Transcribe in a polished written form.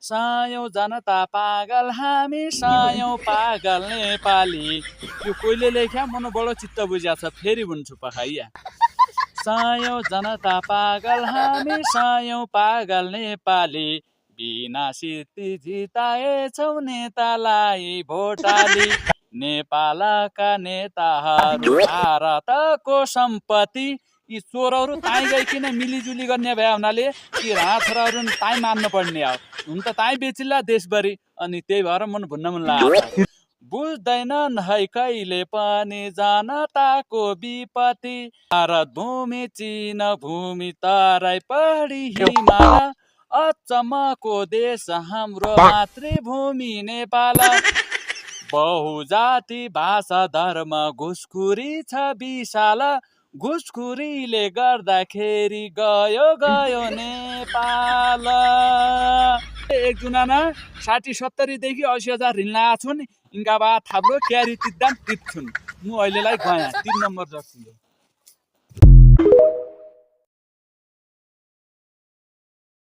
सायौं जनता पागल हामी सायौं पागल नेपाली। यो कोइले लेख्या मन बडो चित्त बुझ्या छ, फेरि भन्छु पखाइया। सायौं जनता पागल हामी सायौं पागल नेपाली। बिना सिटी जिताएछौ नेतालाई भोटाली। नेपालका नेताहरू भारतको सम्पत्ति। यी चोरहरू ताई गइकन मिलिजुली गर्ने भए हुनाले यी राछराहरू ताई मान्नु पर्ने हो। हुन त ताई बेचिल्ला देशभरि, अनि त्यही भएर मन भुन्न मन लाग्छ। बुझ्दैनन् है कहिले पनि जनताको विपत्ति। भारत भूमि चीन भूमि तराई पहाडी हिमाल। अचम्मको देश हाम्रो मातृभूमि नेपाल। बहुजाति भाषा धर्म घुसखोरी छ विशाल। घुसखोरीले गर्दाखेरि गयो गयो नेपाल। एक जुनाना 60-70 देखि 80,000 ऋण लाएको छन्। इनका बा थाप्लो क्यारी तिद्दाम तित्छुन्। म अहिलेलाई गएँ 3 नम्बर जर्सी।